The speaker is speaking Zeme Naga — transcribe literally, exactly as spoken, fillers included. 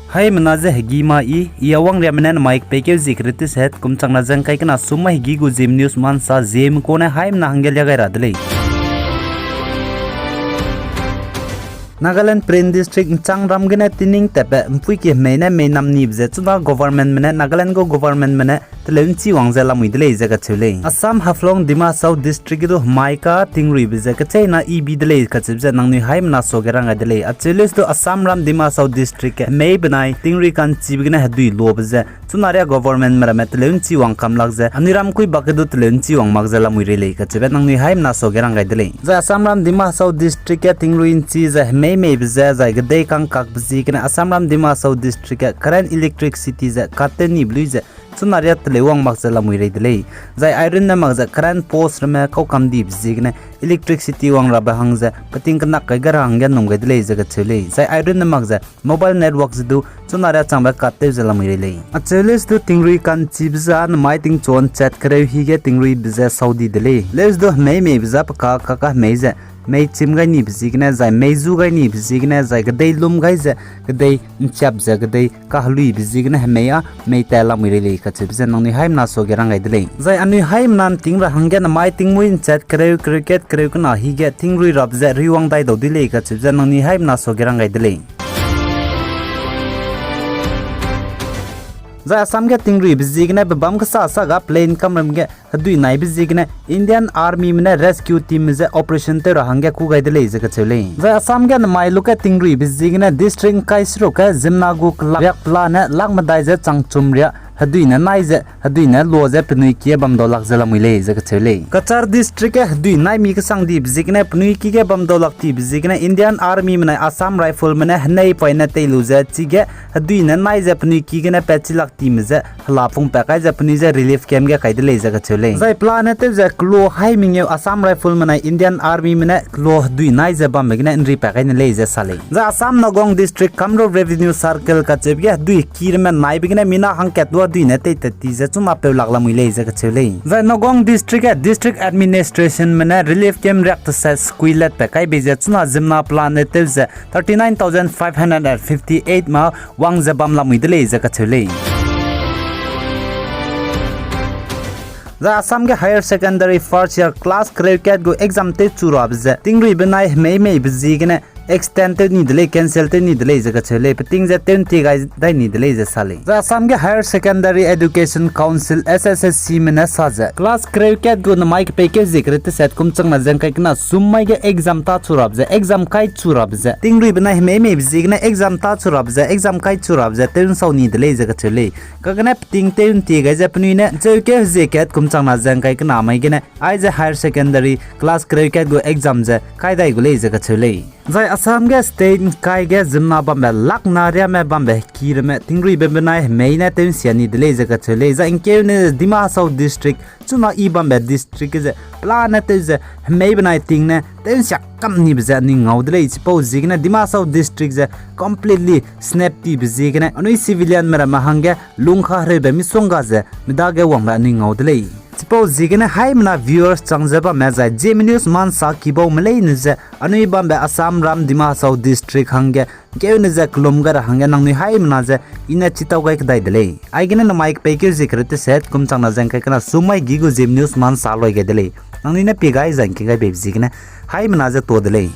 Haimena ze hegî ma i, i a wangriamme ne namai kepeikeu zie kereu teset kum changna ze ngkai kena sum mai hegî gu Zeme News mansa Zeme kune haimena hangge lia gai ra de lei. Nagaland Peren District Nchangram gene tining tatbe mpuiki hemei ne mei nam nibe ze chuna governmentme ne, Nagaland gu governmentme ne teleu nchi wang ze lamui de lei ze kacheu lei. Assam Haflong Dima Hasao District ge du hemai ka tingruibe ze kecheîna ibi de lei kacheube ze nangnui haimena suage rang gai de lei. Acheu leuse du Assam ram Dima Hasao District ge hemei benai tingrui ka'nchibe gene hedui lobe ze chuna ria governmentme ramme teleu nchi wang kam lak ze anui ram kui bak ge du teleu nchi wang mak ze lamui rei lei kacheube nangnui haimena suage rang gai de lei. Zai Assam ram Dima Hasao District ge tingrui nchi ze hemei meibe ze zai kedei kangkakbe ziegene Assam ram Dima Hasao District ge current electricity ze cut tew nibe lui ze chuna ria teleu wang mak ze lamui rei de lei. Zai airunne mak ze current post ramme kau kam dibe ziegene electricity wang rabe hang ze peting kenak kai gai ra hangge num gai de lei ze kacheu lei. Zai airunne mak ze mobile network ze du chuna ria changbe cut tew ze lamui rei lei. Acheu leuse du tingrui ka'nchibe ze namai tingchuan chat kereu hige tingruibe ze sau di de lei. Leuse du hemei meibe ze pe ka kaka hemei ze mei chim gai nibe ziegene zai mei zu gai nibe ziegene zai kedei lum gai ze kedei nchiap ze kedei kaheluibe ziegene hemei â mei tat lamui rei lei kacheube ze nangnui haimena suage rang gai de lei. Zai anui haimena nting ra hangge namai tingmui nchat kereu kereu kat kereu kena hige tingrui rabe ze riwang dai dau dui lei kacheube ze nangnui haimena suage rang gai de lei. Zai Assam ge tingruibe ziegene bebâm kesa sa ga plane kamram ge hedui naibe ziegene Indian Armyme ne rescue teamme ze operation tew ra hangge kû gai de lei ze kacheu lei. Zai Assam ge namai luge tingruibe ziegene district ngkai seruk ge ziemmena gu kelak riak pelane lak medai ze changchum riak hedui ne nai ze hedui ne lua ze penui ki ge bam dau lak ze lamui lei ze kacheu lei. Cachar district ge hedui nai mi kesang dibe ziegene penui ki ge bam dau lak tibe ziegene Indian Armyme nai Assam Rifleme ne henei poine tei lu ze chige hedui ne nai ze penui ki gene pat chi lak time ze hela pungpat kai ze penui ze relief camp ge kai de lei ze kacheu lei. Zai pelane tew ze kelo hai mengeu Assam Rifleme nai Indian Armyme ne kelo hedui nai ze bambe gene nripat kai ne lei ze sa lei. Zai Assam Nagaon District Kamrup Revenue Circle kacheube ge hedui ki ramme naibe gene mina hangkat du hedui ne teitat ti ze chuna peu lak lamui lei ze kacheu lei. Zai Nagaon District ge District Administrationme ne relief camp riak teset sukui latpat kai bei ze chuna ziemmena pelane tew ze thirty nine thousand five hundred and fifty eight ma wang ze bam lamui de lei ze kacheu lei. Zai Assam ge higher secondary first year class kereu kat gu exam tewchu rabe ze tingruibe nai hemei meibe ziegene extend tew ni de lei, cancel tew ni de lei ze kacheu lei, peting ze tew ntie gai dai ni de lei ze sa lei. Zai Assam ge Higher Secondary Education Council, S S S Cme ne sa ze class kereu kat gu namai kepeikeu zie kereu teset kum changna ze ngkai kena sum mai ge exam tâ chu rabe ze, exam kai chu rabe ze tingruibe nai hemei meibe ziegene exam tâ chu rabe ze, exam kai chu rabe ze tew nsau ni de lei ze kacheu lei. Kagene peting tew ntie gai ze penui ne ncheukeu hezie kat kum changna ze ngkai kena mai gene aize higher secondary class kereu kat gu exam ze kai dai gu lei ze kacheu lei. Zai Assam ge state ngkai ge ziemmena bambe lak na riame bambe heki ramme tingruibe benai hemei ne tew nsia ni de lei ze kacheu lei. Zai ngkeune Dima Hasao District chuna i bambe district ge ze pelane tew ze hemei benai ting ne tew nsia kam nibe ze anui ngau de lei. Chipau ziegene Dima Hasao District ze completely snap tibe ziegene anui civilianme ramme hangge lungkha hereube misongga ze medage wangbe anui ngau de lei. Chipau ziegene haimena viewers chang ze bamme zai Zeme News mansa kibaume leine ze anui bambe Assam ram Dima Hasao District hangge ngkeune ze kelum gai ra hangge nangnui haimena ze i ne chitau gai kedai de lei. Aigene namai kepeikeu zie kereu teset kum changna ze ngkai kena sum mai ge gu Zeme News mansa loi gai de lei. Nangnui ne pie gai zai ngke gai beibe ziegene haimena ze tuâ de lei.